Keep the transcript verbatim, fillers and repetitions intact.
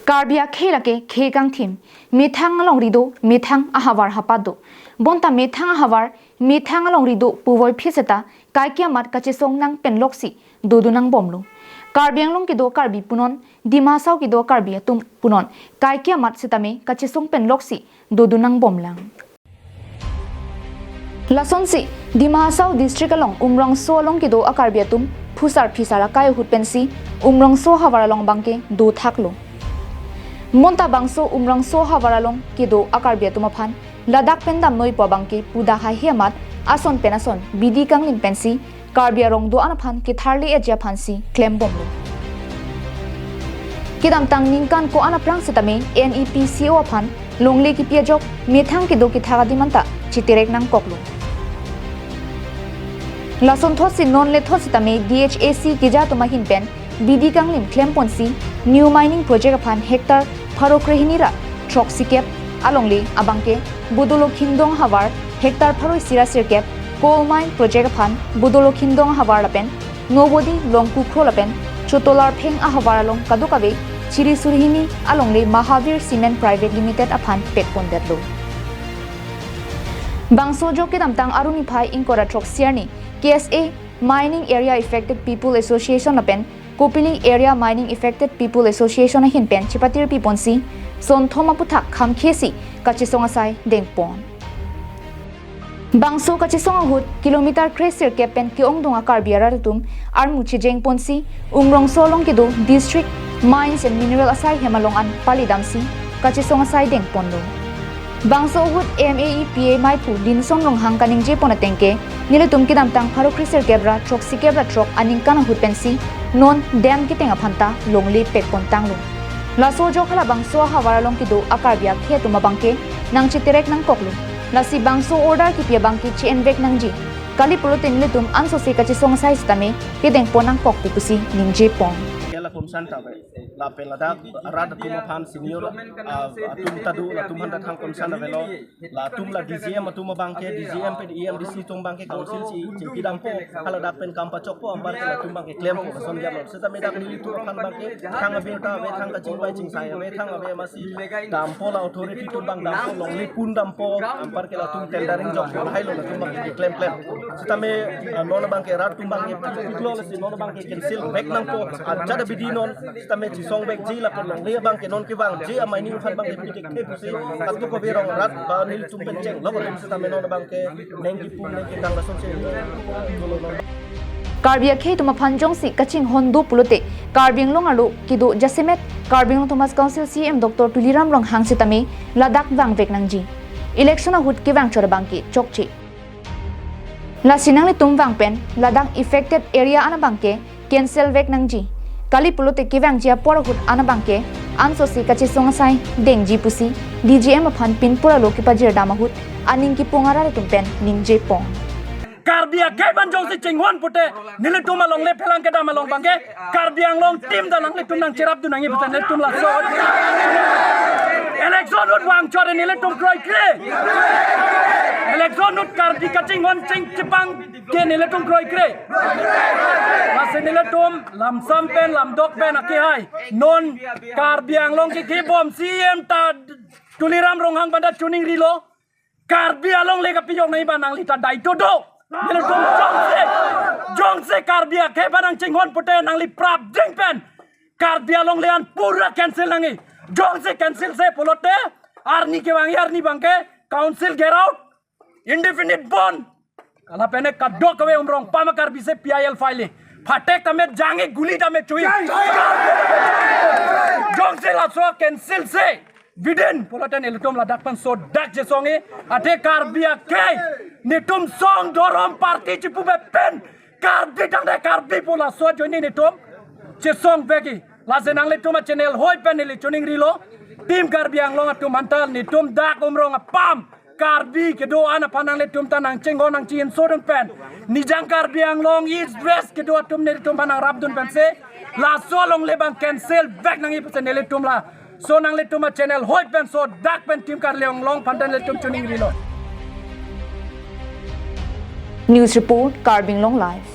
Karbi akhei lake khei kangthim, methang alongri do, methang ahavar hapat do. Bonta methang ahavar, methang alongri do puvoiphit seta, kaike amat kachesong nangpenloksi dodun nangbomlo. Karbi Anglong kedo Karbi punon, Dima Hasao kedo Karbi atum punon, kaike amat setame kachesong penloksi dodun nangbomlang. Lasonsi, Dima Hasao district along Umrongso along kedo a-Karbi atum phusar phisar akai ahut pensi Umrongso havar along abangke dothaklo. Bonta bangso Umrongso havar along kedo a-Karbi atum aphan ladak pen damnoipo abangke pudak haihe amat ason pen ason bidi kanglim pensi Karbi arong do-an aphan ketharli eji aphansi klembomlo. Kedamtang ningkan ko-an aphrang setame N E P C O aphan longle kipi ajok methang kedo kethak adim anta chiterek nangkoklo. Lasonthotsi non lethot setame D H A C keja atum ahin pen bidi kanglim klemponsi new mining project aphan hectare pharo krehini ra throksikep alongle abangke Bodolo Khindong havar hectare pharo isi ra sirkep coal mine project aphan Bodolo Khindong havar lapen Nobodi Longkukhro lapen Chotolarpheng ahavar along kadokave chiri surhini alongle Mahavir Cement Private Limited aphan pekpondetlo. Bangso ajok kedamtang Arni phai ingkoi ra throksi arni K S A Mining Area Affected People Association lapen Kopili Area Mining Affected People Association ahin pen chipatir piponsi sonthom aputhak khamkhesi kachesong asai dengpon. Bangso kachesong ahut kilometer kre sirkep pen ke-ongdung a-Karbi arat atum armu chejengponsi Umrongso along kedo District Mines and Mineral asai hem along an palidamsi kachesong asai dengponlo. Bangso ahut M A E P A maiphu Dinson Ronghang kaningjepon atengke, nelitum kedamtang pharo kre sirkep ra throksikep ra throk aningkan ahut pensi non dam keteng aphanta longle pekpontanglo. Laso ajok halabangso ahavar along kedo a-Karbi akhei atum abangke nangchiterek nangkoklo. Lasi bangso order kipi abangke che-envek nangji. Kali pulote nelitum ansose kachesong asai setame kedengpon nangkok pu pusi ningjepon. Kela konsan ta ave. Lapen ladak rat atum aphan senior, ah, atum ta do, latum aphan ta thang konsan avelo. Latum la D G M atum abangke, D G M pen E M D C atum abangke council si chingki dampo, haladak pen kam pachokpo, anparke latum abangke klempo, lason jalo. Setame dak nelitum aphan abangke thang abir ta ave, thang kachingvai chingsai ave, thang ave amatsi dampo, la authority atum abang dampo, longle pun dampo, anparke latum tendering jokpo, lahai lo latum abangke klem klem. Setame, ah, non abangke rat atum abangke piklo lasi non abangke cancel vek nangpo, ah, jada bidi non, setame chesongvekji lapen longle abangke non kevangji a-mining aphan abangke pitik the pusi kadokave rong rat ba nelitum pen chenglo setame non abangke neng kipu neng ketang lasonsi. Karbi akhei atum aphan jongsi kachinghon do pulote Karbi Anglong arlo kedo jasemet Karbi Anglong Autonomous Council C E M Doctor Tuliram Ronghang setame ladak vangvek nangji. Election ahut kevang chot abangke chokche. Lasi nanglitum vang pen ladak affected area an abangke cancel vek nangji. Kali pulote kevangji apor ahut an abangke ansose kachesong asai dengji pusi D G M aphan pinpura lo kepajirdam ahut aning kipung arat atum pen ningjepon. Karbi akhei aphan jongsi chinghon pute nelitum alongle phelang kedam along abangke Karbi Anglong team ta nanglitum nangcherapdun nangji pusi nelitum laso. Election ahut vang chot nelitum kroikre. Election ahut Karbi kachinghon chingchipang ke nelitum kroikre. Lasi nelitum lamsam pen lamdok pen akehai. Non Karbi Anglong kekibom C E M ta Tuliram Ronghang aphan ta choningrilo. Karbi alongle kapijok nangji abang nangli ta daito do. Nelitum jongsi, jongsi Karbi akhei aphan nangchinghon pute nangli prapjin pen Karbi alongle an pura cancel nangji. Jongsi cancel se pulote arni kevangji arni abangke council get out, indefinite bond. Lapen kadokave Umrong pama Karbi si P I L file. Phatek tame jangji, guli tame chuji. Jongsi laso cancel se bidin pulote nelitum ladak pen sodak chesongji, athe Karbi akhei, netum song dhorom party chipupe pen Karbi tangte Karbi pu laso ajoine netum chesongvekji. Lasi nanglitum a-channel hoi pen neli choningrilo, Team Karbi Anglong atum aphan ta netum dak Umrong apam Karbi kedo-an aphan nanglitum ta nangchinghon nangchinsodun pen, Nijang Karbi Anglong East West kedo atum nelitum aphan nangrapdun pensi laso alongle abang cancel vek nangji pusi nelitum laso nanglitum a-channel hoi pen sodak pen Team Karbi Anglong aphan ta nelitum choningrilo. News report, Karbi Anglong Live.